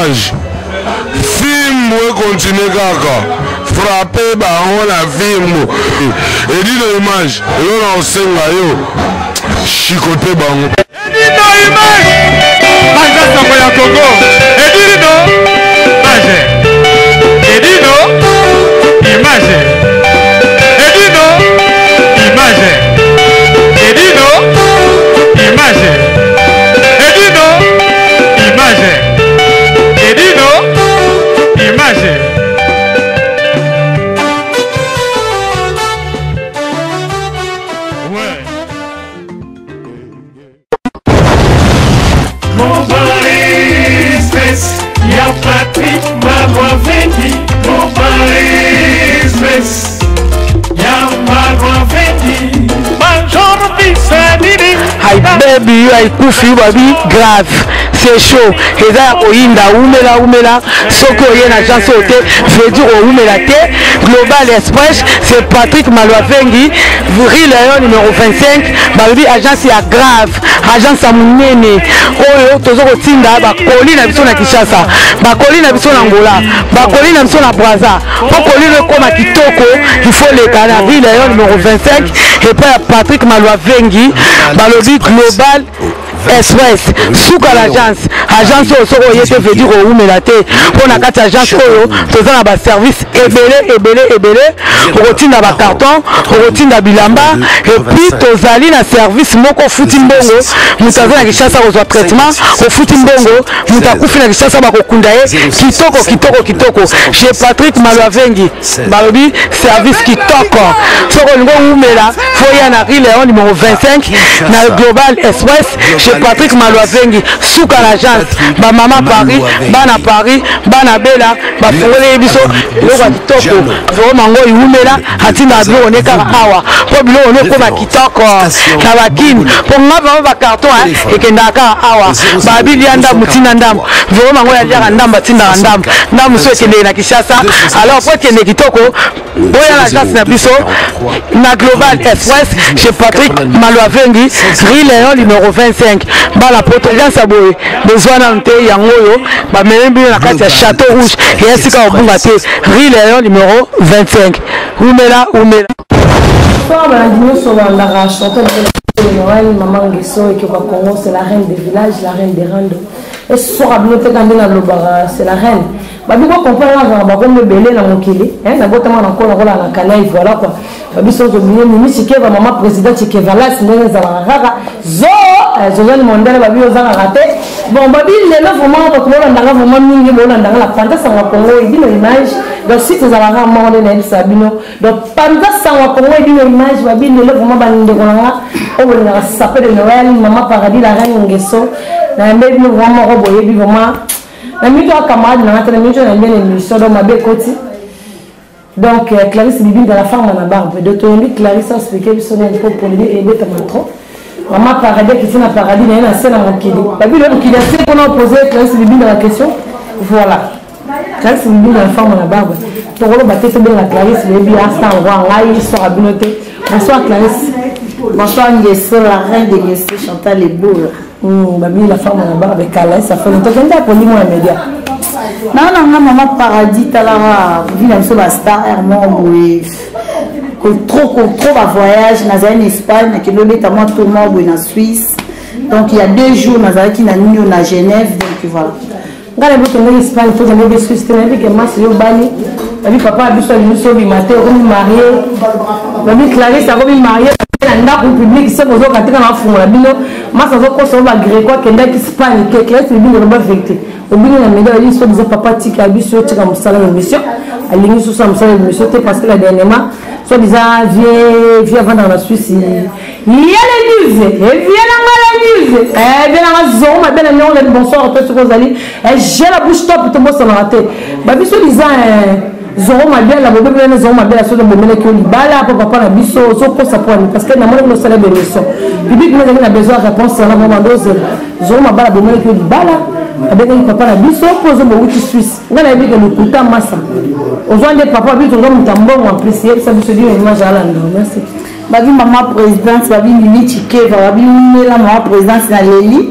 Image fimbu ekontinue kaka frappe bango na fimbu. Edino Image elo na osenga yo chicote bango. Edino Image baza sango ya Congo. Edino Image. Edino Image. Edino Image. Edino Image. Edino Image. Edino Image. Ouais. Ya Patrick Malwaveni, Express, ya Malwaveni, Major Bisanini. Hi baby, yo aikufi yo babi grave c'est chaud eza ya koyinda umela umela soki oye na agence oyo te veut dire oumela te. Global Express, c'est Patrick Malwavengi, rue Léon numéro 25. Balobi agence ya grave, agence ya munene oyo tozo kotinda bakoli na biso na Kinshasa, bakoli na biso na Angola, bakoli na biso na Brazza. Po koli no ekoma kitoko, il faut leka na rue Léon numéro 25 epai ya Patrick Malwavengi. Balobi Global Express suka l'agence. Agence oyo soki oye te veut dire owumela te, mpo na kati ya agence oyo toza na baservice ebele ebele ebele. Okotinda bacarton, okotinda bilamba, et puis tozali na service moko ofuti mbongo, moto aza na Kinshasa kozwa traitement, ofuti mbongo, moto akufi na Kinshasa bakokunda ye kitoko kitoko kitoko. Chez Patrick Malwavengi balobi service kitoko. Soki olingi owumela, fo ya na rue Léon numéro 25 na Global Express chez Patrick Malwavengi, suka na agence. Bamama Paris, bana Paris, bana Bela bafungoli biso biloko ya kitoko. Vraiment ngo iwumela, atindaka biloko ne kaka awa mpo biloko ne ekoma kitoko na bakini. Mpo nga vraiment bacarton ekendaka kaka awa. Babi lia ndambu tinda ndambu, vraiment ngo yaliaka ndambu atindaka ndambu ndambu so ekendeke na Kinshasa. Alors po ekende kitoko, boya na agence na biso na Global Express chez Patrick Malwavengi, rue Léon numéro 25. Bala poto agence ya boye bozwa nanu te, yango oyo bamemi bino na kati ya Château Rouge, eya sika kobunga te, rue Léon numéro 25. Umela umela. Bonsoir, balandi nyonso balandaka Chantal Noël, Maman Ngeso, Ekyoka Congo, c'est la reine des villages, la reine des rando. Esoka bino te kande nalobaka, c'est la reine. Babi ko comprendre azalaka bakombo ebele na mokili, nabotama na nkola kola na Kanaï, voilà quoi. Babi soki obimi Mimi Chikeva, mama président Chikevalas, ndenge ezalaka kaka zo Josiane Mondele, babi ozangaka te. Bon, babi lelo vraiment bato bolandanga vraiment mingi, bolandanga na Panza Sango Congo ebino image. Donc site ezalaka moko nde nayebisa bino. Donc Panza Sango Congo ebino image, babi lelo vraiment bandeko na nga oyo bolingaka sapin de Noël, mama Paradis, la reine Ngeso, nayambe bino vraiment moko boyebi vraiment. Na minute oyo camarade na nga te, na minute oyo nayambi na émission, donc mabe ekoti. Donc Clarisse Bibinda, la femme na barbe. Donc toyambi Clarisse expliquer biso nini mpo polémique ebetama trop. Mama Paradis akiti na paradis na ye na se na mokili. Babi le mokili ya se mpona opose Clarisse Bibinda la question. Voilà. Clarisse Bibinda, la femme na barbe. Tokoloba te, tobenga Clarisse boyebi asa ngwa ngai soka bino te. Bonsoir Clarisse. Bonsoir Ngeso, la reine de Ngeso, Chantal Ebola. Babi la femme na barbe kala ça fait longtemps kenda poli moi média. Na na nga mama Paradis talaka vi na biso ba star air moko boye. Ko trop ko trop ba voyage, nazali na Espagne, nakende obeta mwa tour moko boye na Suisse. Donc il y a 2 jours nazalaki na Nino na Genève, donc voilà. Nga na biso ndenge Espagne to ndenge Suisse te, nayebi ke masi yo bali. Babi papa biso alingi so bima te, okomi marié. Babi Clarisse akomi marié na ndako public soki ozoka tika na afungola bino masi azokosa oyo bagreco akendaki Espagne te. Clarisse libingo loba vérité obini na media balingi so biza papa tika biso tika mosala na émission, alingi susu ya mosala na émission te parce que la dernièrement so biza vie vie avandaka na Suisse ya le news vie nanga la news vie nanga zoro mabe na nyongo ozali. Bonsoir to soki ozali j'ai la bouche top tobosanaka te. Babiso liza zoro mabiala bobebi wana zoro mabiala soki bomelaki yo libala po papa na biso ozokosa po ani parce que namonaki nosala bémission public mo ezalaki na besoin ya réponse wana mo bando ozela zoro mabala bomelaki yo libala abengaki papa na biso mpo ozo bowuti Suisse. Nga nayebi ke lokuta masa ozwa nde papa biso toza moto ya mbongo en plus yebisa biso dino image alanda. Merci. Babi mama présidente, babi Mimi Chikeva, babi Mela mama présidente na leli.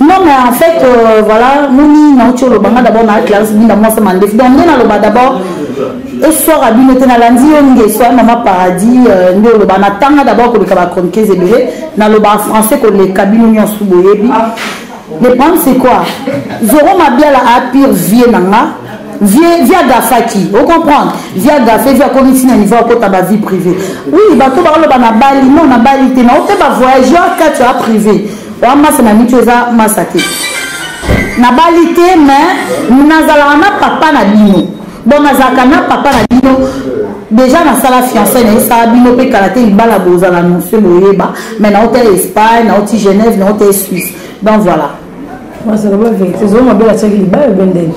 Non, mais en fait, voilà, moni nauti oloba nga d'abord na Clarisse Binda mwasa mandefu. Donc nde naloba d'abord eswaka bino te, nalandi yo ngeso ya mama paradis, nde oloba natanga d'abord koleka bachroniqueuse ebele, naloba français koleka bino nyonso boyebi. Le problème, c'est quoi? Zoro Mabiala a pire vie na nga, vie agafaki, ocomprendre, vie agafe, vie akomi ntina niveau akota ba vie privée. Oui, bato bakoloba na bali, non, na bali te, na ote bavoyage yo akati ya privé oa masa na miti eza masa te. Nabali te, mais nazalaka na papa na bino. Bon, nazalaka na papa na bino déjà, nasala fiançai na esala bino mpe kala te, libala bozala annonce boyeba. Mais naota Espagne, naoti Genève, naota Suisse, donc voilà. Masaloba vérité, Zoro Mabiala atiaki libala ebendeni.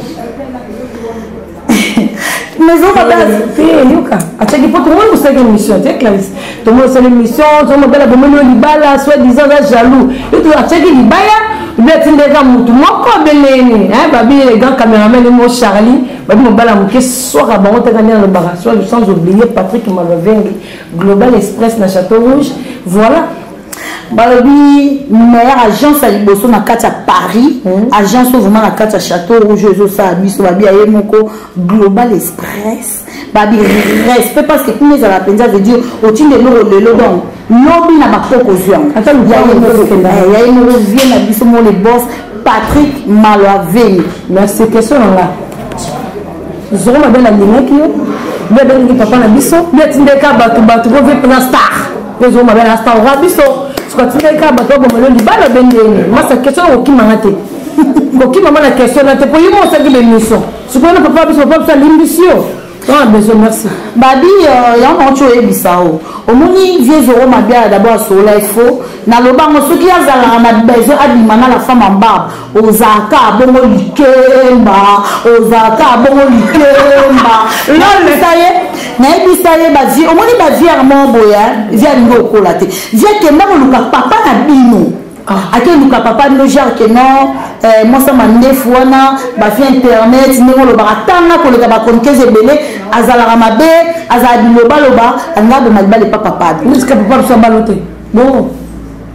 Mais te, yoka, atiaki po tomoni kosalaki émission te. Clarisse, tomoni osala émission, Zoro Mabiala bomoni oyo libala, soit disant aza jaloux, yo atiaki libaya obi atindaka motu moko abeleni babi le grand caméraman mo Charlie, babi mobala moke swaka bango teka nde alobaka, sans oublier Patrick Malovengi, Global Express na Château Rouge, voilà. Balobi meilleure agence ya liboso na kati ya Paris, agence oyo vraiment na kati ya Château Rouge ezosala biso, babi aye moko Global Express, babi respect, parce que kuna ezala mpenza, veut dire otinda eloko lelo, donc lobi na bakoko ozwi yango. Ya ye moko vie na biso mo le boss Patrick Malwaveni. Merci. Question na nga: Zoro Mabiala alingaki yo mpe abengaki papa na biso mpe atindaka bato po vie mpena star mpe Zoro Mabiala na star oka biso soki atindaka bato babomelo libala bendeni. Masa, question na kokimanga te, kokimama na question na te, po ye mo osalaki bémission sikoyo na papa biso, papa biso alimbisi yo on a besoin. Merci. Babi, yango nauti oyebisa o omoni vieux Zoro Mabiala d'abord asolola efo nalobango soki azalaka na besoin abima na la femme en barbe, ozalaka bongo likemba, ozalaka bongo likemba. Nayebisa ye, nayebisa ye bavie, omoni bavie armand boye, vie alingi okola te, vie akenda koluka papa na bino, akeluka papa bino, genre ke non, mwasa mandefu wana bafie internet ndenge olobaka tanga koleka bachroniqueuse ebele, azalaka mabe, azala bilobaloba, alinga aboma libala epa papa bino. Papa biso abalo te bon,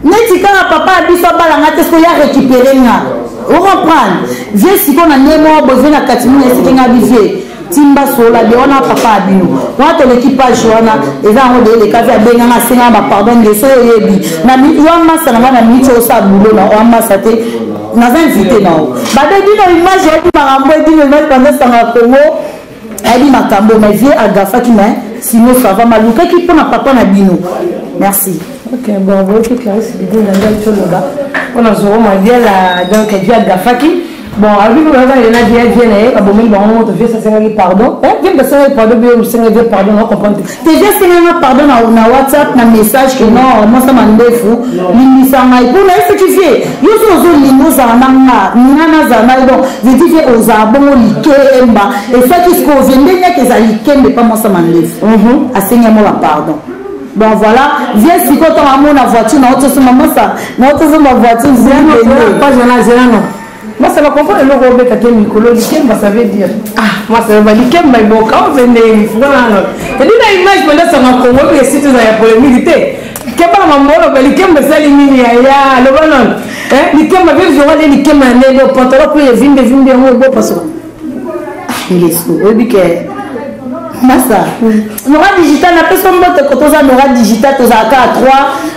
neti kaka papa ya biso abalanga te, soki ya récupéré nga, ocomprendre, vie sikoyo na ndenge moko boye, vie na kati mino esiki nga bi vie timba sola bie wana papa ya bino wana. Toleki page wana, eza yango de eleka. Vie abenganga, asenganga bapardon nde soki oyebi wa masa na nga na miniti osala bulo na wa masa te, naza invité na o babe dino image oyebi makambo edino image pendant sanga Congo ayebi makambo. Mais vie agafaki, mais sinon ça va, malukaki mpona papa na bino. Merci. Ok, bon, boyoki Clarisse Bidin na ngai toloba mpona Zoro Mabiala. Donc vie agafaki, bon, alobi mpe baza na vie, vie na ye babomeli bango moto, vie asengaki pardon, vie moto asengaki pardon, vie osengaki vie pardon, na comprendre te. Vie asenganga pardon na WhatsApp, na message ke non, mwasa mandefu, limbisa ngai mpona ye. Soki vie yo so ozolinga ozala na nga, nga nazala na yo, donc veut dire ozala bongo likemba esaki sikoyo vie ndenge yake ezala likemba epa mwasa mandefu, asengi yango bapardon. Bon, voilà, viens sikoyo ntango amona voiture na otosomba masa na otosomba voiture. Page wana azela no masa bacomprendre eloko obeta te mikolo likemba, ça veut dire ah masa ba likemba eboka obendeni fukana edi na image mpenza sanga Kongo oyo esi toza ya polémique te. Kebana mambo ba likemba esali nini yaya, loba nano likemba vie zora le likemba ya ndenge pantalon po evimbe evimbe yango ebopasuka. Ngesu oyebi ke masa Nora Digital napesa mbote ko toza Nora Digital, tozalaka ya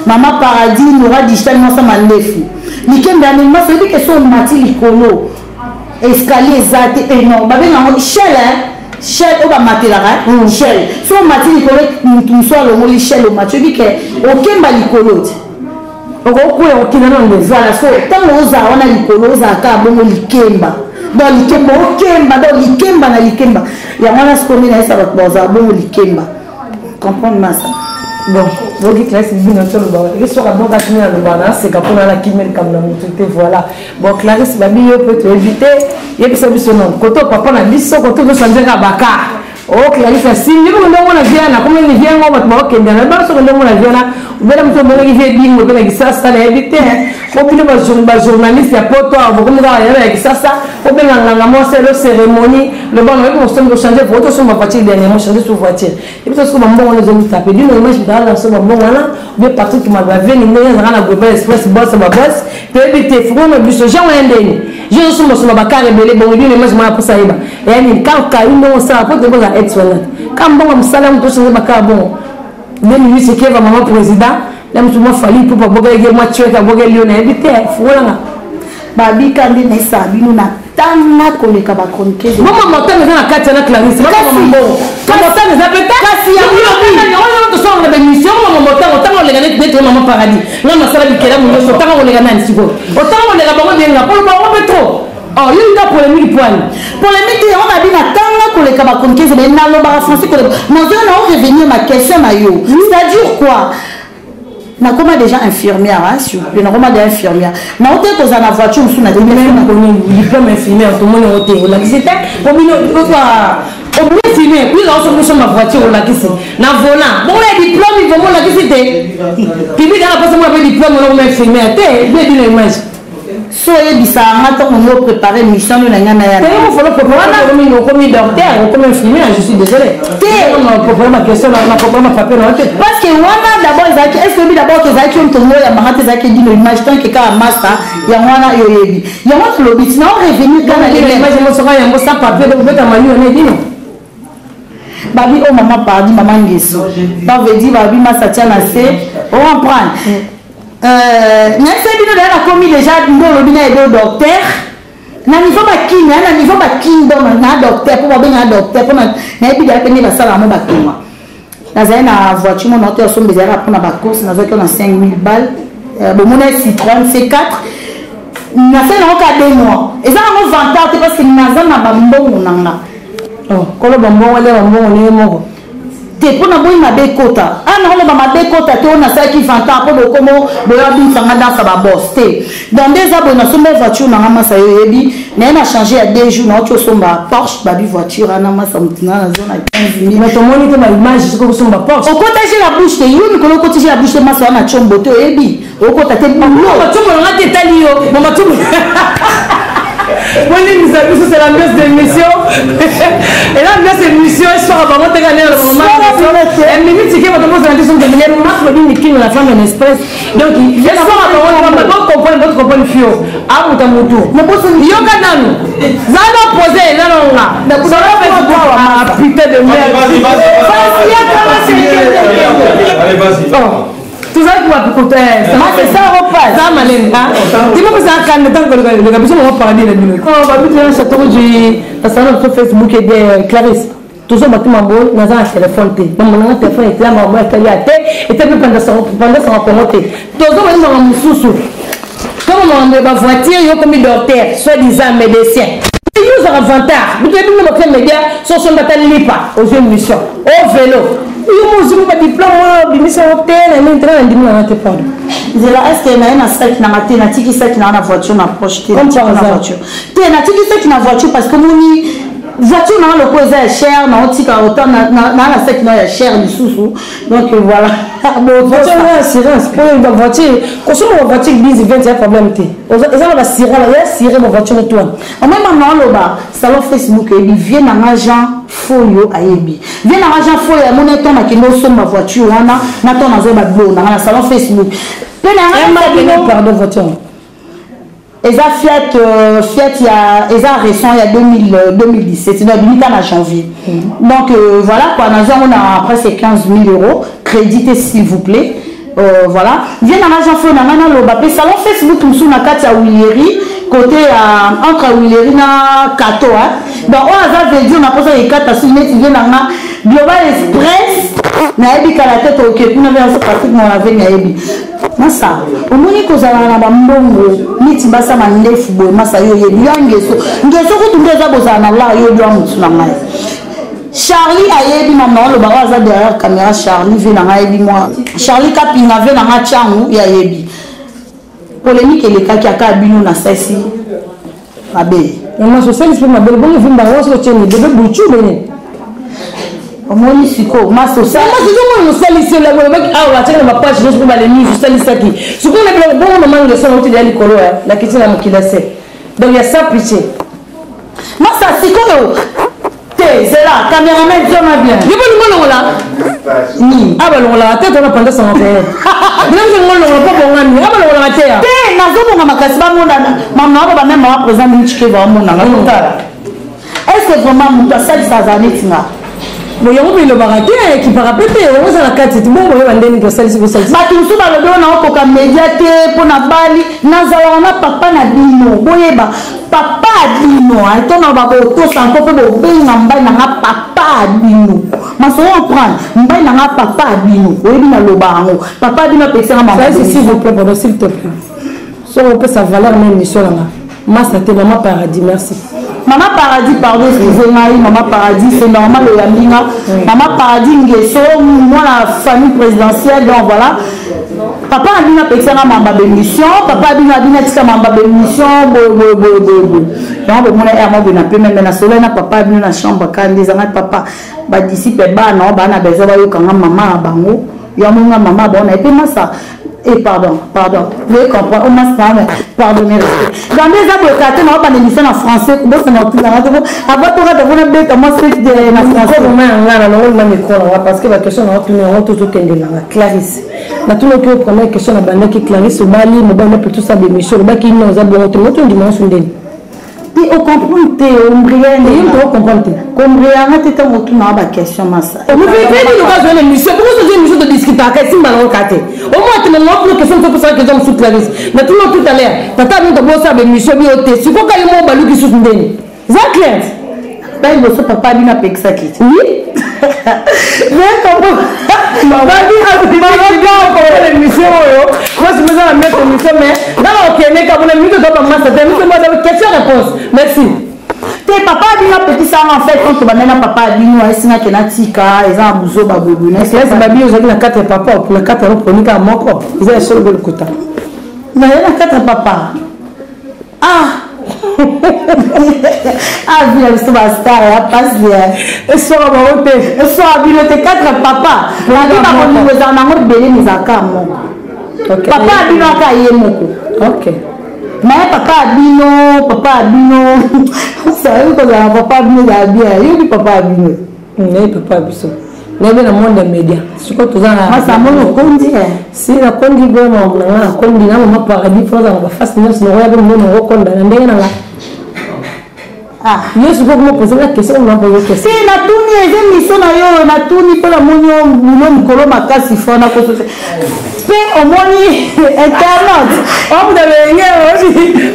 3 mama paradis Nora Digital mwasa mandefu likembe ya ndenge masa oyebi ke so omati likolo escalier eza te e non, babenga yango shell, shell oyo bamatelaka shell, so omati likolo mutu mosu alongoli shell, omati, oyebi ke okemba likolo te. Okokwea, okenda na nde. Voilà, so ntango ozala wana likolo ozala kaka bongo likemba, donc likemba okemba, donc likemba na likemba yango wana sikoyo nde nayesa bato bazala bongo likemba, comprendre masa. Bon, boki Clarisse bino toloba esoka bonga tini naloba naseka mpona nakimi likambo na motu te. Voilà, bon, Clarisse babi yo mpe toyebi te, yebisa biso non koto papa na biso koto tosanzeka baka. Oh Clarisse asimbi yo ndongo mona viana comme ni viango bato bakokende na banso ko ndongo na viana obela moto obengaki vie bingo mpe na kisasa nayebi te po bino bajournaliste ya poto awa bokomi kaka yala ya kisasa obenga nganga mwasi elo cérémonie loba nayebi kosomba kochange voiture osomba voiture dernièrement change sous voiture ebi tosoko bambongo wana ezomitape bino image mutala na so bambongo wana obie Patrick Malbaveni ndenge azalaka na Global Express boss ba boss toyebi te fukongo biso jean wana ndeni je osomba somba bakar ebele bongo bino image mwana mposa yeba eya nini kaka kayu ndongo osala po toyebi ozala ex wana ka mbongo mosala moto osomba bakar bongo nde ministre keva mama président na moto mwa fali mpo babokeli ye mwa tueke abokeli yo nayebi te fukolanga babika nde naesala bino na tanga koleka ba chroniqueuse mama motanga eza na kati ya na Clarisse mama motanga eza pe kasi yango tosala na baémission mama motanga otanga koleka neti neti mama paradis nga nasala bikelamu nyonso otanga koleka nani sikoyo otanga koleka bango benga polo bango mpe trop Oh, yo nga polémique poani polémique te yango nabi natanga koleka ba chroniqueuse mais nalobaka français koleka nazoya na revenir ma question na yo c'est-à-dire quoi? Nakoma déjà infirmière, hein, s'il vous plaît, nakoma déjà infirmière, naote kozala na voiture mosusu na diplôme infirmière tomoni yango te olakisi te po bino obi infirmière puis naosomosomba voiture olakisi na volant bongo ya diplôme vomo olakisi te public ana mposa mona mpe diplôme olokoma infirmière te bie bino image. So oyebisaka nga ntango ngo prépare mission no na ngai na ya okomi docteur, okomi infirmière, je suis désolé te. Parce que wana d'abord ezalaki, est ce que oyebi d'abord ke ezalaki yo moto ngo oyambanga te, ezalaki edino image tant que kaka master yango wana yo oyebi yango tolobi tina orevenir kaka na yango sans papier obeta mayo na edino. Babi o mama pardi mama ngeso, ça veut dire babi masa tia na se ocomprendre nayebisa bino daya nakomi déjà nde olobi na edo docteur na niveau bakini, na niveau bakingdom na docteur mpo babenga docteur mpo nayebi daya mpe nde basala yango batonga. Nazali na voiture mo naoto ya somba ezalaka mpona bacourse, nazwaki na 5000 balles, bomona Citroën C4, nasali nango ka 2 mois, eza nango vantard te parce que naza na bambongo na nga. Kolo bambongo alia bambongo ndenge moko. Te, mpo naboyi mabe ekota a nakoloba mabe ekota te oyo nasalaki vantard mpo bokomo boya binsanga dansa babos te. Donc nde eza boye, nasomba voiture nanga masa yo oyebi naye na change ya 2 jours, naoti osomba Porsche babi voiture wana masa motu na nazo na 15 000. Mais tomoni te baimage soki okosomba Porsche. Okotaki la bouche te yo mikolo, okotaki la bouche te masa wana tiombo te oyebi okota te bulo matumbo nanga te etali yo mama tumbo bolimbisa biso, c'est l'ambiance de l'émission et l'ambiance de l'émission esoka bango te kaka ndenge na minute ke bato bozala te soki les marques lobi mikino na femme en express, donc esoka bango bocomprendre bocomprendre fio amuta mutu yoka nanu zana posé nanonga putain de merde. Tozalaki wapi kota? Za malene timopesa kanda ntango koleka biso mama paradis na bino babitu na chateau rouge nasala na biso Facebook ede Clarisse tozomba te mambo naza na telefone te mambo nanga telefone etela mambo etali ya te etali mpe panda sanga kongo te tozomba makambo mosusu comme makambo ya bavoiture. Yo komi docteur, soit disant médecin, yo ozaka vantard bito yebi bino bakre média so osomba ata lipa ozwi mission o vélo yo mozwi badiplôme oyo obimisa yo te na nini tena na ndimi nanga te, pardon. Nzela est ce que naye na saki nanga te, natiki saki nanga na voiture na poche te, natiki na voiture te, natiki saki na voiture parce que omoni voiture nanga loko eza ya cher, naotika autant naa na saki nao ya cher lisusu, donc voilà. Voiture ya assurance po bavoiture kosomba bavoiture 10 20 ya problème te, eza na basira ya assuré bavoiture to wana. Omema naoloba salon Facebook oyebi vie nanga Jean Foyo ayebi vie nanga Jean Foyo amoni nton nakende osomba voiture wana na nton nazwa babilo nanga na salon Facebook mpe nanga. Pardon, voiture? Eza Fiat, Fiat ya eza récent ya 2000, 2017 donc ebimi na janvier. Donc voilà quoi, nazwa yango na presque 15 000 euros, crédité s'il vous plaît. Voilà, vie nanga Jean Foyo nanga naloba mpe salon Facebook mosusu na kati ya Wilieri côté ya entre Wilieri na Kato, hein. Donc oyo aza veut dire na mposa ekata soki neti vie nanga Global Express nayebi kala te toke kuna mpe Patrick Monaveni nayebi masa omoni kozala na bambongo neti basala ndefu boye masa yo oyebi ya ngeso ngeso kutu nde eza bozala na lar yo oyebi wa motu na ngai Charlie ayebi mama oloba oyo aza derrière caméra. Charlie ve na ngai ayebi mwa Charlie Kapinga ve na ngai Tiangu ye ayebi polémique elekaki aka bino na sasi mabe. Mama sosalisi mpe mabele bongo vimba yango soki otieni bebe butu bene. Omoni sikoyo masosomona mosalisi olobaki awa atiaki na bapage nyonso mpo balemi osalisaki sikoyo na biloko bongo mama ngeso na otili ya likolo ya nakiti na mokili ya se donc ya sans pitié. Masa sikoyo te, zela cameraman zona bien. Yo mpo lingo longola nini? A balongolaka te, tona panda sango kongo bino biso lingo longola mpo bongami a balongolaka te ya te. Nazobonga makasi, bamona mama abo bameme mama président minchikeva bamonanga totala. Est ce que vraiment moto asalisa aza neti nga? Bo yango mpe elobaka te, ekipaka mpe te, yango eza na kati te. Bongo boyeba ndeni tosalisi bosalisi. Bato mosusu balobi oyo naokoka media te mpo na bali nazalaka na papa na bino. Boyeba papa ya bino to na babotosa nko mpe bobenga mbai na nga papa ya bino. Masolo comprendre mbai na nga papa ya bino, oyebi naloba yango, papa ya bino apekisanga mama. S'il vous plaît, pardon, s'il te plaît, soki opesa valeur na émission na nga masa te, mama Paradis, merci. Mama Paradis, pardon, excusez ngai mama Paradis, c'est normal oyambi nga. Mama Paradis Ngeso, mwana famille présidentielle. Donc voilà, papa na bino apekisanga mamba bémission, papa bino abino atika mamba bémission boye boye boye boye boye. Yango bomona aire moko boye na peme me nasolai na papa bino na chambre kandi ezanga papa badisciple bana oyo baa na besoin bayokanga mama na bango. Yango nga mama bango na epe masa. Et pardon, pardon, veuillez comprendre, au moins ça, pardon, mais respect. Dans les arbres, quand on a pas d'émission en français, comment ça n'a tout avant tout ça, on a bête, moi c'est na français. Comment on a na micro na parce que la question na tout na tout tout kende na Clarisse. Na tout le première question na bandaki Clarisse obali mobali na tout ça d'émission, obaki non za bon tout moto ndima sundeni. Te, ocomprendre te, ombriane. Ye moto ocomprendre te. Kombrianga te ntango otunaka baquestion masa. Omofefeli loka azwa na émission, pourquoi ozwa émission todiskutaka esimba nango ka te. Omoi te mama tuna question mosusu, opesaka question mosusu. Clarisse, na tuna tout à l'heure, tata bino tobosala baémission bio te, sikoka yo moko baluki susu ndeni eza clair. Ba liboso papa bino apekisaki te. Oui, émission oyo mwasi moza na maître émission, mais ngana okende kabona mingi toza bamasa te miso mwa question réponse. Merci. Te, papa abino apekisanga. En fait, quand tobandai na papa abino, ayesingaki natika, eza na buzoba boye. Babi ozalaki na 4 papa, na 4 yango poni kaka moko, eza ya solo belokuta? Naye na 4 papa. Ah ah, vi na biso bastar ya pasi. Eswaka bango te. Eswaka bino te. 4 papa nabi, bakolingo ezala nango ebele, ezalaka moko. Papa abino aka ye moko. Mais papa abino, papa abino sayebi kozala papa abino ezala bien. Yobi papa abino. Nayebi papa ya biso, nayebi na monde ya média sikoyo toza. Masa moni okondi. Si nakondi boye makambo na nga, nakondi na mama Paradis mpo nazala bafasi nyonso nakoya mpe mona okokonda na ndenge na nga. Yo sikoyo koma pose nga question, ona pose question. Te, natuni, eza émission na yo, natuni mpo namoni yo bulo mikolo makasi fo nakosote mpe omoni internet. Amuta loyenge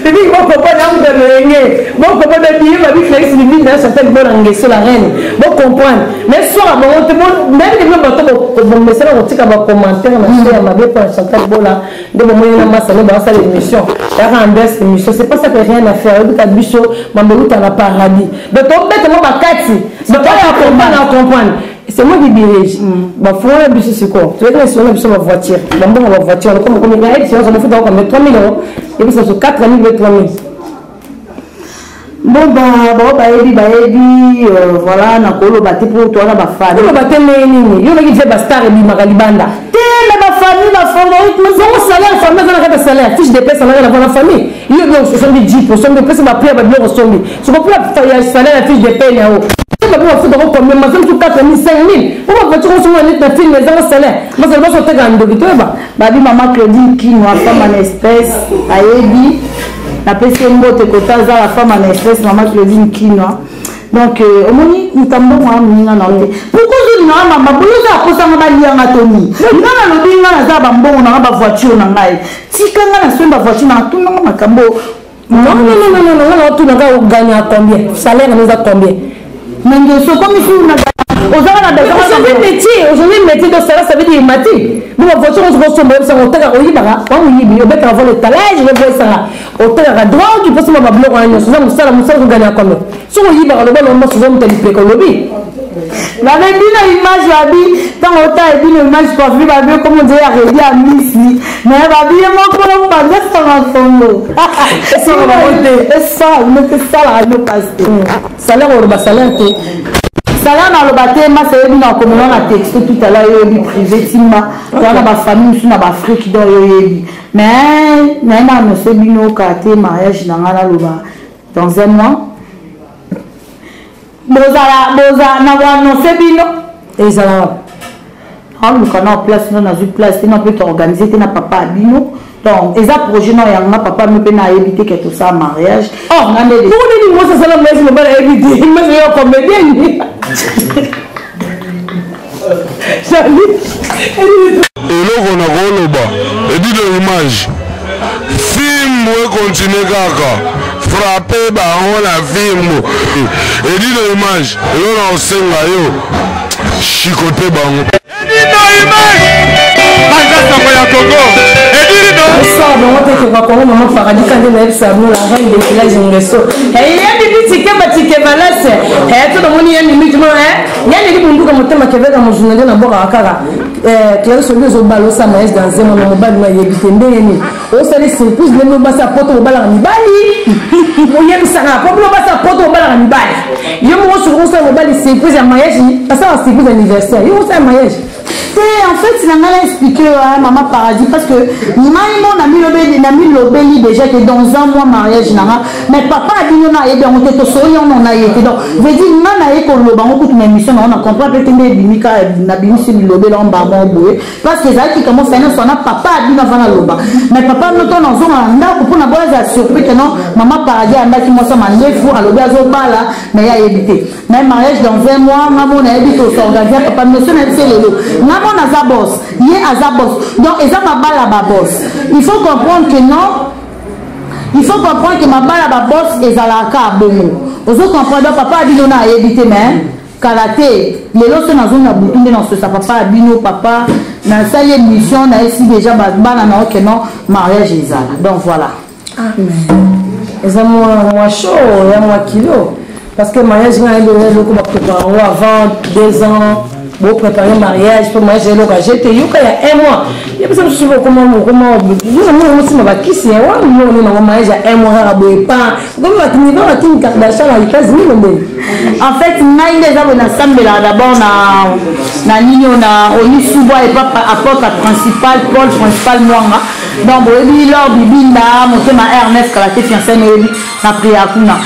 bibi, bokopone amuta loyenge, bokopone biye babi Félix bibi na Chantal Bona Ngeso la reine, bocomprendre. Mais soka bango te, nayebi te bino bato bomesana kotika bacommentaire na so ya mabe mpo na Chantal Bola nde bomoni na masa nde basala émission yaka ambiance émission. C'est pas ça que rien à faire. Oyebika biso mambo euta na paradis, donc tobeta mo bakati bato ya comprendre na comprendre. C'est moi qui dirige. Bafongola biso sikoyo, toyaki na esonga biso bavoiture, bambongo bavoiture comme komi na yebi séance bafuta combien? 3000 euros yebisa biso, 4000 be 3000. Bon, bao bayebi, bayebi, voilà, nakoloba te mpo towana bafamille. Oloba te ndenge nini? Yo olaki vie bastar ebimaka libanda. Te, me bafamille bafavorite. Bongo salaire famille eza na kati ya salaire, fiche de paie salaka na vana famille. Yo bien osombi jeep, osombi, opesi baprix ya babiloko osombi soko mpona ya salaire ya fiche de paie na yo. Babi bafutako combien? Maza mosu 4000, 5000 po bavoiture osomba neti na film ezanga salaire. Masala baso oteka ndoki, toyeba. Babi mama Claudine Kinwa, femme en espèce, ayebi, napesi ye mbote kota aza la femme en espèce, mama Claudine Kinwa. Donc omoni moto mbongo ya moninga na yo te. Pourquoi ozolingaka mama boye? Oza akosanga balianga toni nga nalobi nga naza bambongo nanga, bavoiture na ngai, tika nga nasombi bavoiture nanga, tunanga makambo. Non, non, non, non, non, non, tunaka ogagna combien, salaire na eza combien? Nenge sokomi su ozaka na besoin métier aujourd'hui, métier de salaire, ça veut dire mati bo bavoiture ozokosomba, oyebisanga otekaka, oyibaka, wamoyibi, obetaka vol étalage, oboyesaka otekaka drogue mposomba babiloko wana nyonso oza mosala. Mosala ozogagna combien? Soki oyibaka, loba lomboso ozomuta lipeka olobi. Babe bino image, babi ntango otala bino image coiffure, babi comme on dirait ya redi ya misi, mais babi ye moko bazosanga songo. Esala bango te. Esala bino te, esalaka bino pasi te. Salaire, oloba salaire te. Salaire naloba te, masa yebi na komela na texto tout à l'heure, yoyebi privé timba toza na bafamille mosusu na baafrike, donc yoyebi. Mais naye na annonce bino kaka te mariage na ngai, naloba dans un mois bozala bozala na koannonce bino. Ezala Aluka na place no, nazwi place te, na mpe toorganize te na papa ya bino. Donc eza projet na yanga, papa no mpe nayebi te ke tosala mariage. Oh, nga nde bongo nini mwasi asala mariage, mobali ayebi te? Mwasi yo comédienne Charlie. Eloko na koloba, edino image, fimbu ekontinue kaka frappe bango na fimbu. Edino image, eloko na kosenga yo, shikote bango. Edino image, panza sango ya Congo. Edino. Bonsoir, bango te ke Congo, maman Paradis kande na yebisa bino la reine de village Ngeso. Eh ya bibi tike ba tike balase. Eh to namoni ya mimi tuma eh ya leli bunduka motema keveka mozuna nde na boka kaka. Eh Clarisse obi ozo balo sa mariage dans un mois, mobali na yebi te ndenge nini. Osali surprise ndenge basi poto bobalaka mibali. Oyebisaka po bino basi poto bobalaka mibali. Yo moko soki osala mobali surprise ya mariage, asala surprise anniversaire. Yo osala mariage. Te, en fait na ngai na expliqué hein, mama Paradis, parce que ngai mo na milobeli déjà que dans un mois mariage na nga, mais papa abino na ayebi yango te, tosoli yango na ye te. Donc veut dire nga na ye koloba yango kutu na émission na ngo na comprend mpe te nde ebimi kaka nabimisi bilobeli yango mbamo boye, parce que ezalaki kamo finance wana papa abino avant naloba. Mais papa no to nazonga na ndako mpona boya azala surpris ke non, mama Paradis ayambaki mwasi ya mandefu, alobi azobala, mais ye ayebi te. Mais mariage dans un mois, nga mo nayebi tosorganize papa monsieur nayebi se lelo nga mo naza boss, ye aza boss, donc eza mabala baboss. Il faut comprendre que non, il faut comprendre que mabala baboss ezalaka bongo, ozo comprendre. Donc papa abino na ayebi te, mais kala te lelo so nazongi na butu nde nasosa papa ya bino. Papa nasali émission, nayesi déjà bana na oke non, mariage ezala. Donc voilà. Ah, mais eza mwa chaud ya mwa kilo, parce que mariage nga nayebi eza eloko baprépare yango avant 2 ans, bopréparé mariage mpo mariage eloko aje te yoka ya un mois. Yebisa mosusu okoma okoma yona mona osima bakisi ya wana mona nango mariage ya un mois kaka boye pa okomi bakini kaka Kim Kardashian na États-Unis ndenge. En fait ngai nde eza boye, nasambelaka d'abord na nini oyo na Roni Subwa epa apôtre principal Paul principal Mwanga. Donc boyebi lor bibinda motema Ernest kala te fiancé noyebi na priya kuna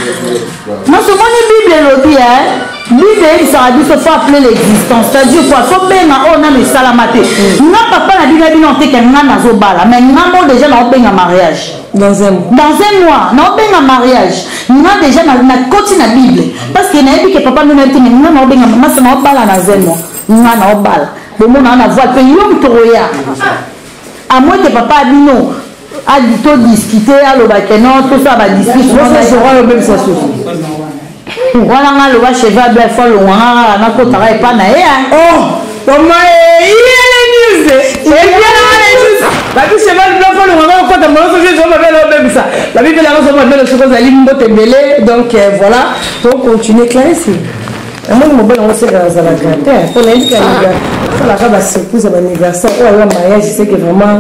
nasomoni Bible elobi e Bible eyebisaka biso faut appeler l'existence, c'est-à-dire quoi? Faut benga oyo nano esalama te. Nga papa na bino bino teke nga nazobala, mais nga mo déjà naobenga mariage dans un mois. Dans un mois naobenga mariage. Nga déjà nakoti na Bible parce que nayebi ke papa nino te, mais nga naobenga masa naobala na un mois, nga naobala bomona na voile mpe yo moto oya à moins que papa abino to discute, aloba ke non, tosala badiscute obebisa susu. Wana nga aloba cheval blanc fo alongwa, nga kaka nakotaka epa na ye. Oh mama, iyele news ebiana news babi cheval blanc fo alongwa, nga okota molo soki ezo mabele obebisa babi mpe yango so mabele soki ozali mbote ebele. Donc voilà, tocontinue. Clarisse, namoni mobali yango seka azalaka te mpo nayebi ka asalaka basurprise ya baanniversaire oyo ayoa mariage, c'est que vraiment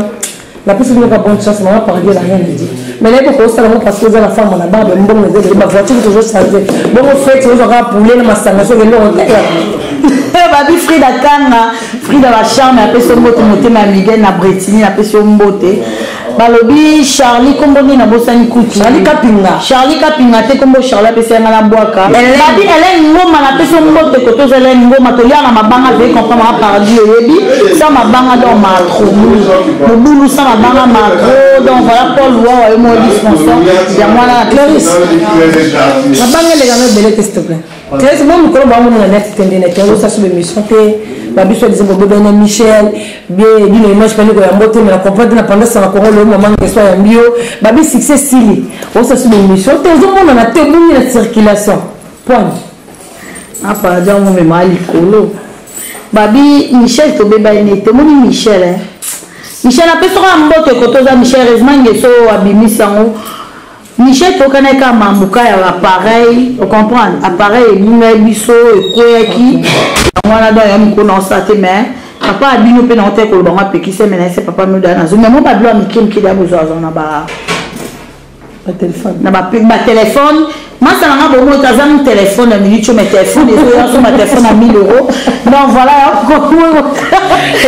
napesi bino ka bonne chance. Mama Paradis, la rien dit, mais nayebi okosala ngo parce que oza na femme na barbe, mbongo eza ebele, bavoiture toujours charge, bongo fete ozwaka poulet na masanga soki eloko te. Babi Frida Kanga, Frida bacharme, apesi yo mbote, motema ya Miguel na Bretini, napesi yo mbote. Balobi Charlie, kombo nini nabosani kutu. Charlie Kapinga. Charlie Kapinga te, kombo Charlie apesi yanga na bwaka. Babi Hélène Ngoma, napesi yo mbote koto oza Hélène Ngoma, tolia na mabanga vei comprendre mama Paradis oyebi sa mabanga, donc macro mobulu sa mabanga macro. Donc voilà, Paul Wawa yo moyebi sponsor ya mwana na Clarisse. Mabanga elekanga ebele te, s'il te plaît. Clarisse, mo mikolo bango na net te, nde na te osa so émission te, babiso disait bobe na Michel bien bino image pani ko yambo te, mais na comprendre na pendant sanga Congo le moment que soit yambi yo babi succès sili osa so émission te, ozomona na te obungi na circulation point. Aparadi yango mema likolo. Babi Michel tobebani nete omoni Michel, eh? Michel apesaka mbote koto oza Michel heureusement ngeso abimisi yango. Michel tokanaki kaka mambuka ya appareil, ocomprendre, appareil ebungai biso ekweyaki yango wana. Donc ya mikolo naosala te, mais papa abino mpe nango te koloba ngo apekisi, me nayese papa mioda nazo mais mo babilo ya mike mike da bozwa azwa na ba batelefone na batelefone. Masa na nga bomo aza nu telefone ya minute mais telefone ezoya osomba telefone ya 1000 euros. Donc voilà.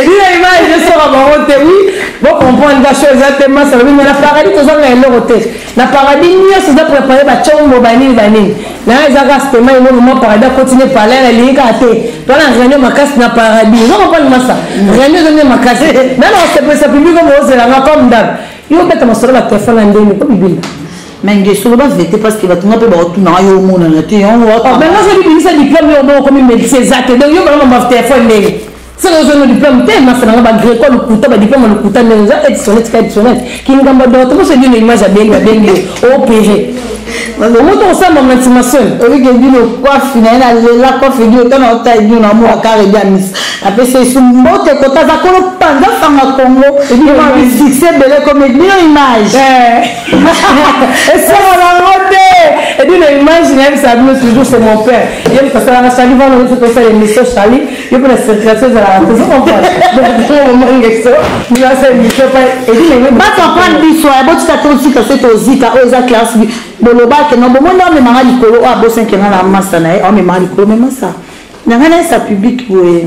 Edina image esoka bango te. Oui, bocomprendre nga so eza te. Masa lobi, mais na paradis tozanga eloko te. Na paradis nyonso eza préparé, bacombo banini banini na eza kaka stema yango. Moma paradis akoti ne palais, nalingi kaka te. Toa na réunion makasi na paradis, oza comprendre masa? Réunion eza nde makasi nana osepelisa public omo ozelanga comme dame. Yo obeta masolo batelefone ya ndeni po bibila. Mais ngeso, loba vérité, parce que bato nga mpe baotunaka yo, omonana te yango. Benga soki bimisa diplôme yo okomi médecin eza te. Donc yo bana mama telefone ndenge soki ozongo diplôme te, masa nanga bagreco lokuta, badiplôme lokuta ndenge eza additionnel, tika additionnel kingamba docteur moso edino image abengi babengi yo opéré omoto kosala na ntimason. Obike bino coiffe na ye, nalela coiffe bino ntango naota bino na mwa kare bia misa apesa esu mbote kota aza kolo panza sanga Congo succès ebele comme bino image. Esongo nango te, edino image nayebisa bino toujours, c'est mon père. Ye moto asalaka Chali vana nyonso, tosala émission Chali yo mpe na circulation ezalaka, tozo comprendre momangeso nasa émission pa edino image. Bacomprendre biso ya botika tozika so tozika oyo eza classe. Bolobake no bomoni amemanga likolo oyo abosankenga na masa na ye, amemanga likolo me masa na ngai nayesa public boye.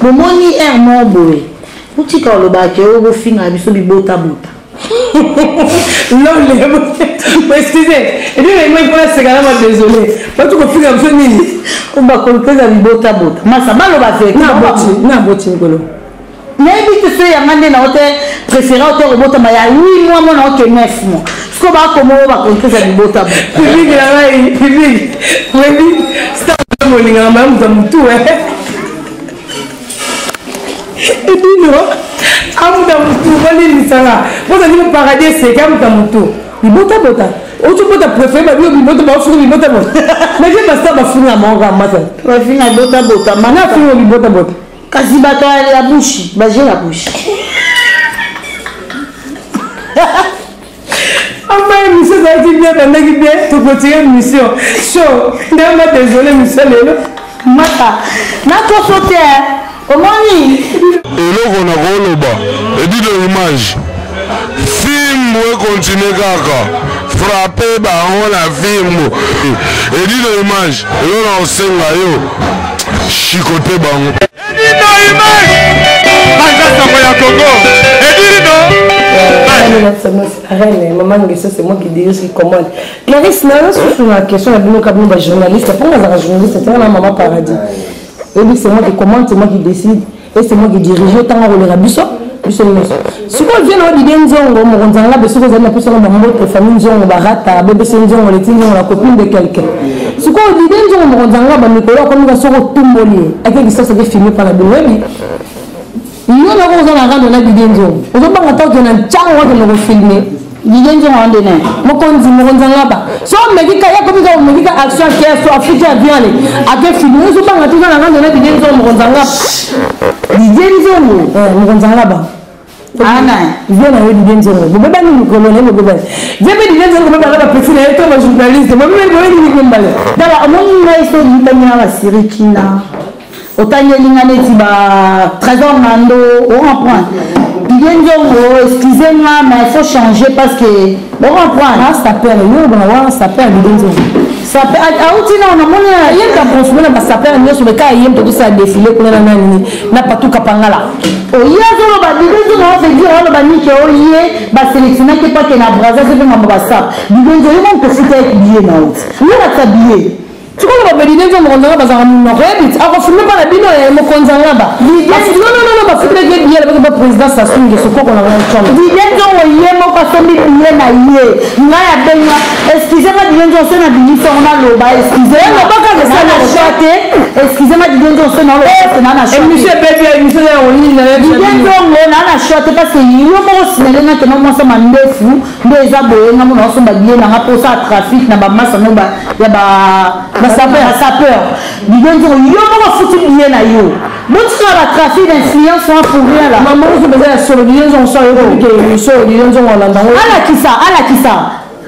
Bomoni aire moko boye, botika olobake oyo bofingaka biso bibotabota. Lole, excusez, edino image mpona seka na ma désolé, batu kofinga biso nini? Bakolopeza bibotabota, masa baloba vérité. Na boti mikolo. Nayebi te so yanga nde nao te préféré o te kobotama ya 8 mois, mona oke 9 mois, siko bakoma oyo bakontresa bibotabota. Public na ngai, public oyebi star molingaka mayamuta motu edino amuta motu bolimbisanga bozali paradis eseke amuta motu bibotabota ozobota préféré babi bibota baofinga bibotabota, mais vie bastar bafinga moko masa. Bafinga bibotabota. Na finga bibotabota. Kasi bato ya bushi baje ya bushi. Ama émission ezalaki bien, bandaki bien, tokontinue émission show ndama. Désolé, émission lelo. Mata nakoso te, omoni. Eloko na koloba, edino image, fimbu ekontinue kaka frappe bango na fimbu. Edino image, eloko na kosenga yo, chikote bango. Edino image, panza sango ya Congo, edino. Reine Mama Ngeso, c'est moi qui dirige, qui commande. Clarisse, na susu na question na bino kabino bajournaliste, mpo nazaka journaliste tanga na Mama Paradis. Oyebi, c'est moi qui commande, c'est moi qui décide et c'est moi qui dirige. Otanga koleka biso biso nyonso. Sikoyo vie na odide nzongo mokonzi anga be, soki ozali na pesanga bambote, famille nzongo barata bebese nzongo leti nzongo la copine de quelqu'un. Sikoyo odide nzongo mokonzi anga bamikolo akomika, soki otumboli ye ake kisasa ake filme mpa na bino. Oyebi yo nako oza na rando na dide nzongo, ozobanga ta okende na ntango wakende kofilme. Dide nzongo ande ne? Mokonzi, mokonzi angaba so omeki ka ya komi ka omeki ka action ake so afiki avion ale ake filme, ozobanga te oza na rando na dide nzongo mokonzi angaba. Dide nzongo. Mokonzi angaba. Ana. Vie na yo dide nzongo bobebani mikolo na ye, bobebani vie mpe dide nzongo bobebana bapeti na ye to bajournaliste bobebani boyebi mibale. Tala, omoni ngai so otangi basirikina, otangeli nga neti ba Trésor Ngando, ocomprendre? Dide nzongo, excusez moi, mais il faut changer parce que ocomprendre. Saper yo bana wana, saper dide nzongo. Auti na namoni. Ye ka consommer na basaper nyonso beka ye moto tosala défilé kuna na nani na patuka pangala. Oye azoloba dide nzongo veut dire oloba nike oye basélectionnaki pake na Braza se mpe mambo basap. Dide nzongo yo moto ofuta ye billet na oti yo nakisa billet. Sikoyo babedide nzo mokonzi anga bazalaka monoko yebi akofilme mpa na bino ya mokonzi anga ba nonnono bafutelaki ye billet alobaki ba président Sassou Nguesso koko na ngai ncombe. Dide nzongo ye moko asombi billet na ye, ngai abenga, excuse nga Dide nzongo, so na bimisi yango naloba, excuse na choix te, excuse nga Dide nzongo, so naoloba na na choix. Émission ebebi, émission ya kolini na. Dide nzongo na na choix te, parce que yo moko sinale nga kena mwasa mandefu nde eza boye, nga mona osomba billet nanga mposa ya trafic na bamasa no ya basapeur. Dide nzongo yo moko afuti billet na yo, botika batrafic d'influence wana pour rien là. Mama ozo mpenza ya solo, Dide nzongo so ayoki ke émission oyo, Dide nzongo alanda ngo. Alakisa, alakisa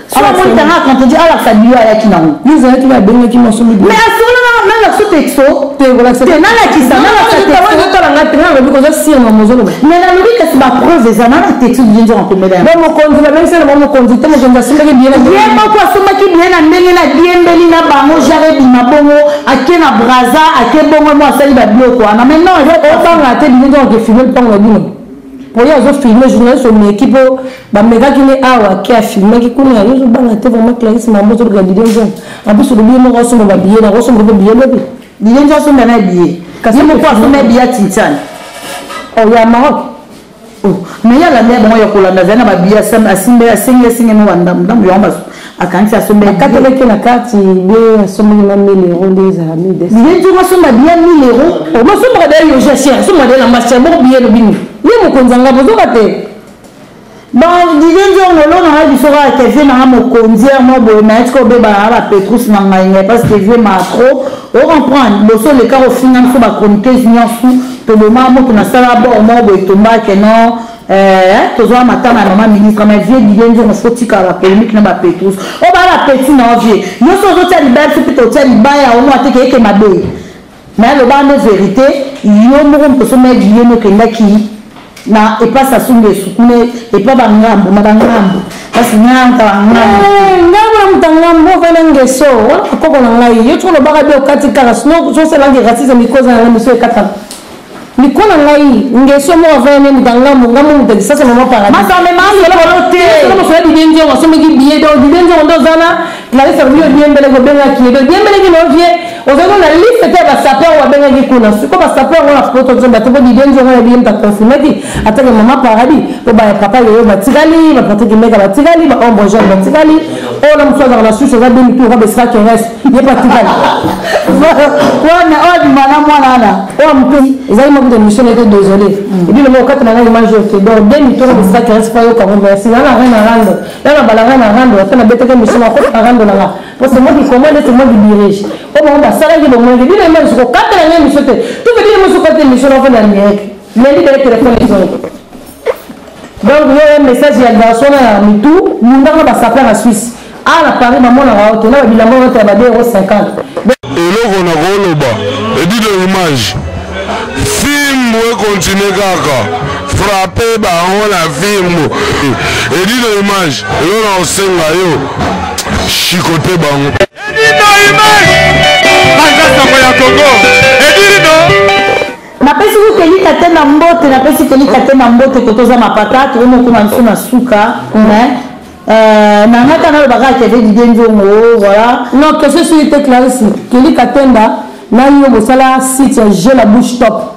so amoni tanga contredit, alakisa billet ayaki nango. Ezalaki babengaki masombi. Mais asolo nalakisa texto te, nalakisa, nalakisa texto. Otalanga te, nalobi koza sire na mozoloba. Mais nalobi kasi bapreuve eza na na texto Dide nzongo akomela yango. Mokonzi babengisi na bango mokonzi te, mokonzi asimbaki billet na ye moko asombaki. Asombaki biye na ndenge na diembeli na bango, genre ebima bongo, ake na Braza, ake bongo mo asali babiloko wana. Mais non, obanga te, bino donc efilme lupango na bino po ye azofilme journaliste, omeki mpo bamekaki ne awa ke afilmaki kuna. Yo ozobanga te vraiment, Clarisse? Mambo ozoluka Didie Nzongo, en plus olobi ye moko asomba babillet, nakosomba mpe billet lobi. Didie Nzongo asomba na billet, kasi ye moko asomba billet ya Tintiane. Oh, ya Maroc. Oh, mais ye alanda ya bango ya kolanda, azali na babillet, asimbe, asengi, asengi mo bandambu ndambu yango, akangisi, asomba. Akatelaki na carte be, asombaki na 1000 euro, nde ezala 1200. Didie Nzongo asomba billet 1000 euro? Basombaka deya yoja cher, asombaka deya lamba cher boko billet lobi nini, ye mokonzi anga bozoka te. Bon, Didie Nzongo, lo nanga biso kaka ke vie nanga mokonzi ya mo boye na eti kobeba na bapetrus na ngai ngai, parce que vie ma trop ocomprendre boso oleka kofinga biso bachroniqueuse nyonso, toboma moto nasala bor moko boye, tombake non, tozwa matanga ya mama ministre. Mais vie Didie Nzongo, fo tikala bapolémique na bapetrus oyo baa bapeti na vie nyonso, ozotia libaya, biso mpe totia libaya omo ateke eke mabe. Mais aloba nde vérité, yo moko moto osomba billet, nokendaki na epasi asunga esukune epa bangambo na bangambo, parce nganta bangambo. Ngambo na moto ngambo ovanda ngeso wana bakoko na ngai, yo toko lobaka bi okati kaka, sinon sosalaki racisme mikoza na ngai miso ekataka miko na ngai. Ngeso moko avanda nde moto ngambo, ngambo moto akisasa mama paradismosola. Didie Nzongo asombaki billet, donc Didie Nzongo nde ozana Clarisse alobi odiembeleki, obengaki ye, donc diembeleki na ovie ozalaki na liste te ya basapeur oyo babengaki kuna. Siko basapeur ngo na poto nzomba te, po Didie Nzongo na biye moto aconfirmaki atake mama paradis, po bapapa yoyo batikali, bapatrik meka batikali, baombre jeune batikali, oyo na mosusu azalaka na Suisse, aza demi tour abesika keres, ye mpe atikali. Wana oyo abima na mwana wana. Oyo motu ezali moko de mission ete désolé ebi longo okati na ngai image te, donc demi tour abesika keres po ayokango. Merci na na rein na rando na na balanga na rando, ata nabetaki mission na kota na rando nanga, po c'est moi qui commande, c'est moi qui dirige. Oyo bango basalaki bomonaki bino image kokatela ngai mission te, tout veut dire mosu okata émission na ofanda direct lundi dele téléphone ezongi. Donc yo ya message ya garçon na ya mitu mundanga basapeur na Suisse awa na Paris bamonaka yo te na babilamba oyo te ya ba 2 euro 50. Eloko na koloba, edino image, fimbu ekontinue kaka frappe bango na fimbu. Edino image, eloko na kosenga yo, shikote bango. Edino image, panza sango ya Congo, Edino. Napesi kukelika te na mbote, napesi kelika te na mbote, kotoza mapata tokomokoma biso na suka, mais na nga tanga alobaka akende Didie Nzongo, voilà. Non, question soki te, Clarisse Keli Katenda na yo bosala site ya Jeu la bouche top.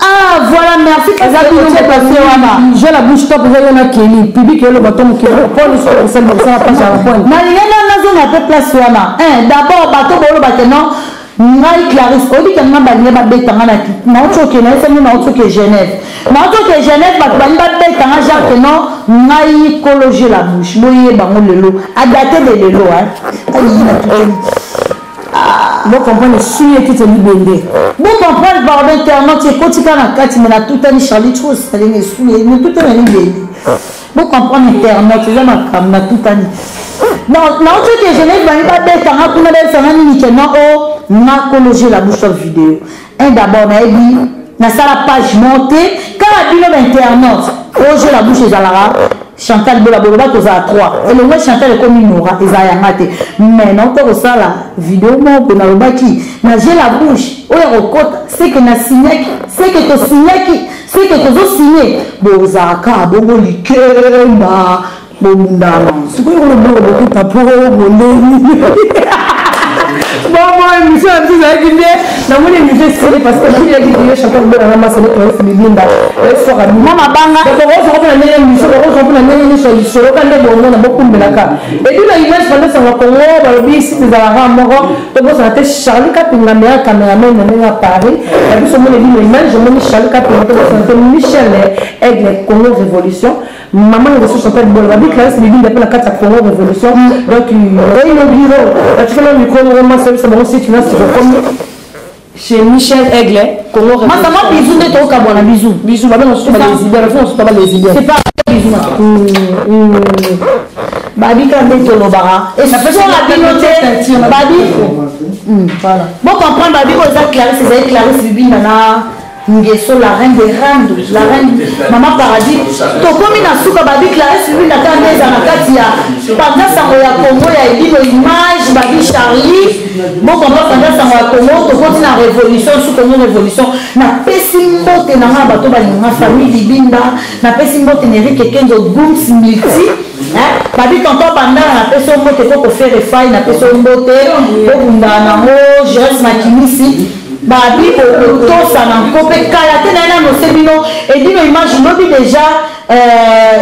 Ah voilà, merci. Eza bino place wana. Jeu la bouche top eza yo na Keli, public eyoloba to mokili poni so osali bosala page ya poni. Nalingi na nazonga mpe place wana. D'abord bato boloba ke non, ngai Clarisse, oyebi ke nga balingi babeta nga nauti oke, nayesani nauti oke Genève, nauti oke Genève, bato balingi babeta nga genre ke non, ngai kologe la bouche, boyeba ngo lelo adate de lelo ayi natuteli. Bocomprendre sui ekiti libende. Bocomprendre, pardon, internaute ekotika na kati, me natutani Charlie Tros nalingi esui natutani na libende. Bocomprendre, internaute, eza makambo natutani nauti oke Genève, bangi babetanga kuna, bayebisanga nini ke non, o nga kologe la bouche of vidéo un. D'abord nayebi nasala page moko te, kaka bino bainternaute oyo la bouche ezalaka Chantal Bola, boloba tozala 3 elongo, Chantal ekomi Nora, ezala yanga te. Mais nauta kosala video moko boye, nalobaki na je la bouche oyo ya kokota seke nasignaki, seke tosignaki, seke tozosigne, bozalaka bongo likemba bomundana. Sikoyo koloboko bokuta po boleni. Bon, bon, émission na biso ezalaki nde namoni émission esili, parce que namoni yaki yo Chantal Bola na masano Clarisse Bibinda esoka. Mwa mabanga. Bokozwa mpona ndenge émission, bokozwa mpona ndenge nyonso ya lisolo ka nde bomona bokumbelaka. Epuis na image fandesanga Congo, balobi site ezalaka moko, tobosana te Charlie Kapinga meilleur cameraman na ndenge ya Paris na biso. Omoni bino image, omoni Charlie Kapinga, tobosana te Michel Aigle Congo Révolution, mama na biso Chantal Bola, babi Clarisse Bibinda mpe na kati ya Congo Révolution. Donc oyo bureau batikala micro moko masa biso bango site na sikokomi chez Michel Aigle Congo. Masama, bisu nde tokabwana, bisu. Bisu, babenga susu balesbienne, bafinga susu balesbienne. C'est pas bisu babi ka nde tolobaka esola bino te babi. Bocomprendre, babi oyo eza Clarisse, ezali Clarisse Bibinda na Ngeso la reine de Rando, la reine Mama Paradis. Tokomi na suka babi Clarisse Lubinda kaka nde eza na kati ya panza sango ya Congo ya Edino image babi Charlie bokomba panza sango ya Congo tokoti na révolution su Congo révolution. Napesi mbote na nga bato balinga famille Libinda, napesi mbote na Eric Kenzo Gums Multi babi tonton Bandala, napesi yo mbote koko Ferre Fay, napesi yo mbote obundana nango Jires Makimisi babi okotosa na nko mpe kala te naye nanose bino Edino image lobi déjà.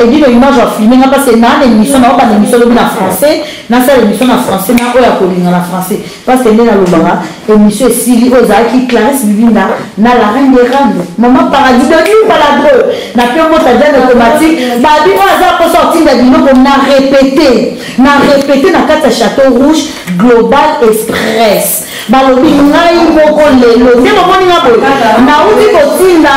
Edino image afilme nga parce naa na émission naobanda émission lobi na français, nasala émission na français na oyo akolinga na français parce que nde nalobaka émission esili. Oyo ezalaki Clarisse Bibinda na la reine de Rando, Mama Paradis de Baladreux na pe mota diane automatique. Babi oyo aza mposa otinda biloko na répété na répété na kati ya Château Rouge Global Express. Balobi ngai moko lelo nde bomoni nga boye, nauti kotinda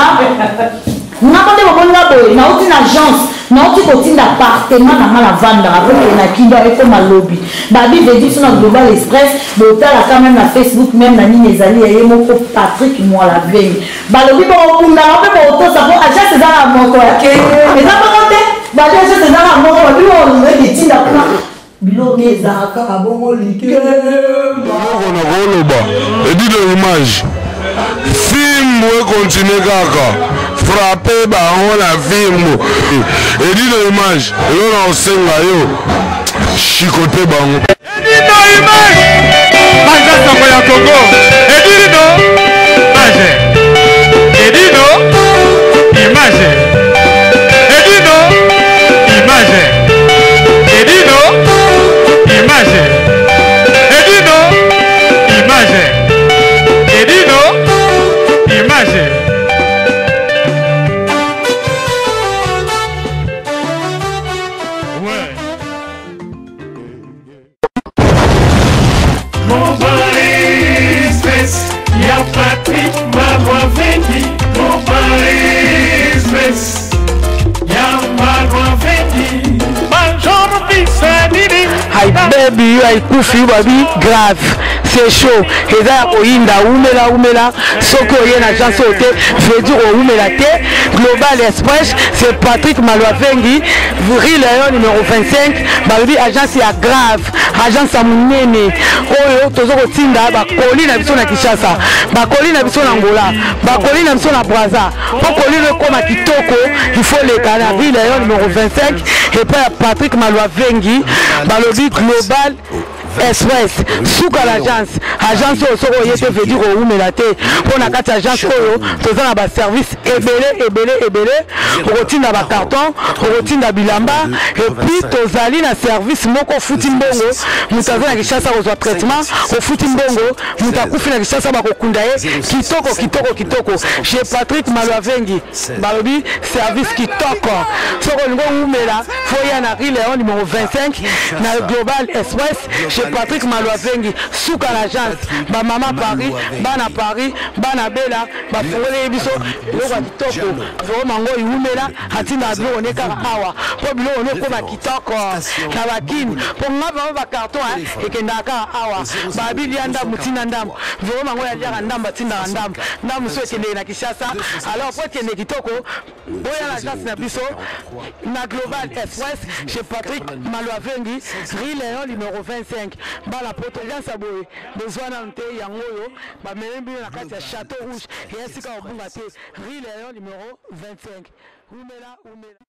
nga nde bomoni nga boye, nauti na agence, nauti kotinda appartement na nga navandaka po ke na Kindo ekoma lobi. Babi vedi biso na Global Express, botalaka même na Facebook, même na nini ezali ya ye moko Patrick Mwalaveni. Balobi bokobundaka mpe bokotosa po agence eza na moko, eza moko te. Babi agence eza na moko, babi olinga etinda kuna biloko ezalaka kaka bongo likemba. Eloko na koloba, Edino image, fimbu ekontinue kaka frappe bango na fimbu. Edino image, eloko na kosenga yo, chikote bango. Edino image, panza sango ya Congo. Edino image, Edino image, Edino image, Edino image, Edino image, Edino image. Ouais. Global Express, ya Patrick Malwavendi. Global Express, ya Malwavendi. Bonjour, fils Didi. Hi baby, yo aikufi babi grave, c'est chaud, eza ya koyinda. Umela umela, soki oye na agence oyo te, veut dire oumela te. Global Express, c'est Patrick Malwavengi, rue Léon numéro 25. Balobi agence ya grave, agence ya monene oyo toza kotinda bakoli na biso na Kinshasa, bakoli na biso na Angola, bakoli na biso na Braza. Mpo koli no ekóma kitoko, il faut leka na rue Léon numéro 25 epai ya Patrick Malwavengi. Balobi Global Express, suka l'agence. Agence oyo soki oye te, veut dire oumela te, mpo na kati ya agence oyo toza na baservice ebele ebele ebele. Okotinda bacarton, okotinda bilamba, et puis tozali na service moko, ofuti mbongo, moto aza na Kinshasa kozwa traitement, ofuti mbongo, moto akufi na Kinshasa bakokunda ye kitoko kitoko kitoko chez Patrick Malwavengi. Balobi service kitoko. Soki olingi oumela, faut ya na rue Léon numéro 25 na Global Express chez Patrick Malwavengi, suka l'agence. Bamama Paris, bana Paris, bana Bela, bafungoleli biso biloko ya kitoko. Vraiment ngo iwumela, atindaka biloko ne kaka awa mpo biloko ne ekóma kitoko na bakini, mpo nga vraiment bacarton ekendaka kaka awa. Babi lia ndambu, ntina ndambu, vraiment ngo yaliaka ndambu, atindaka ndambu ndambu so ekendeke na Kinshasa. Alors po ekende kitoko, boya na agence na biso na Global Express chez Patrick Malwavengi, rue Léon numéro 25. Bala poto, agence ya boye bozwa nanu te. Yango oyo bamemi bino na kati ya Château Rouge, eya esika kobunga te, rue Léon numéro 25. Umela umela.